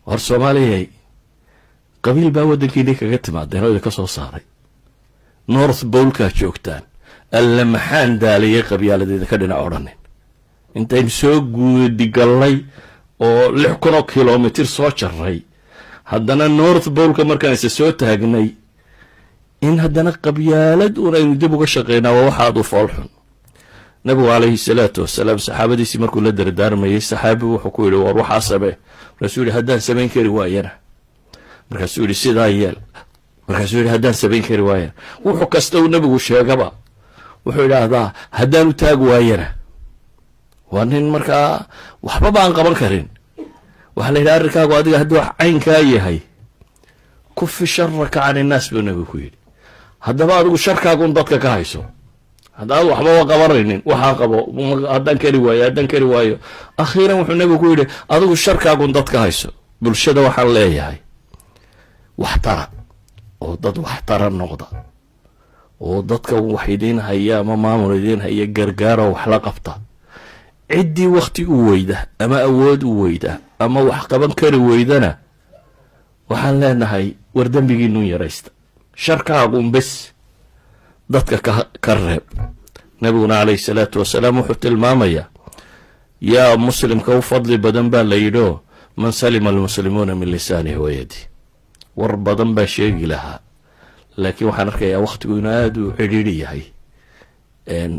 War Soomaaliyay, qabiil baa waddankiinii kaga timaadeen oo idinka soo saaray. North Pole-kaa joogtaan. Alle maxaan daaliyay qabyaalad idinka dhinac odhanin. Intaynu soo guudigallay oo 6000 oo kilomitir soo jarray, haddana North Pole-ka markaan isa soo taagnay, in haddana qabyaalad un aynu dib uga shaqeynaa waa waxa aad u foolxun. Nabigu calayhi salaatu wasalaam saxaabadiisii markuu la dardaarmayay, saxaabi wuxuu ku yidhi: "War, waxaa samee." Markaasuu yidhi: "Haddaan samayn kari waayana?" Markaasuu yidhi: "Sidaa yeel." Markaasuu yidhi: "Haddaan samayn kari waayana?" Wuxuu kasta uu nabigu sheegaba wuxuu idhaahdaa: "Haddaan u taag waayana?" Waa nin markaa waxbaba aan qaban karin. Waxaa la yidhaha arrinkaagu adiga hadduu wax caynkaa yahay, "كف شرك عن الناس" buu nabigu ku yidhi. Haddaba adigu sharkaagun dadka ka hayso. Haddaad waxbaba qabanaynin, waxaa qabo. Haddaan kari waayo, haddaan kari waayo, akhiiran wuxuu nabigu ku yidhi: "Adigu sharkaagun dadka hayso." Bulshada waxaan leeyahay: wax tara oo dad wax tara noqda, oo dadka wax idiin haya ama maamul idiin haya gargaaroo wax la qabta. Ciddii wakti u weyda ama awood u weyda ama wax qaban kari weydana, waxaan leenahay: war, dembigiinun yaraysta, sharkaagun bes dadka ka reeb. Nabiguna calayhi salaatu wasalaam wuxuu tilmaamayaa yaa muslimka u fadli badan baa la yidhi oo: من سلم المسلمون من لسانه ويده. War badan baa sheegi lahaa, laakiin waxaan arkayaa wakhtigu inuu aada u cidhiidhi yahay,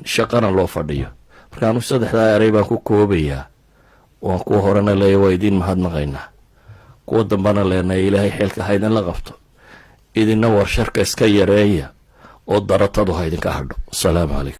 shaqana loo fadhiyo. Marka anu saddexdaa eray baan ku koobayaa. Waan kuwa horena leeya waa idiin mahadnaqaynaa, kuwa dambana leenaya Ilaahay xilka ha idinla qabto, idinna war sharka iska yareeya oo daratadu ha idinka hadho. Asalaamu calaykum.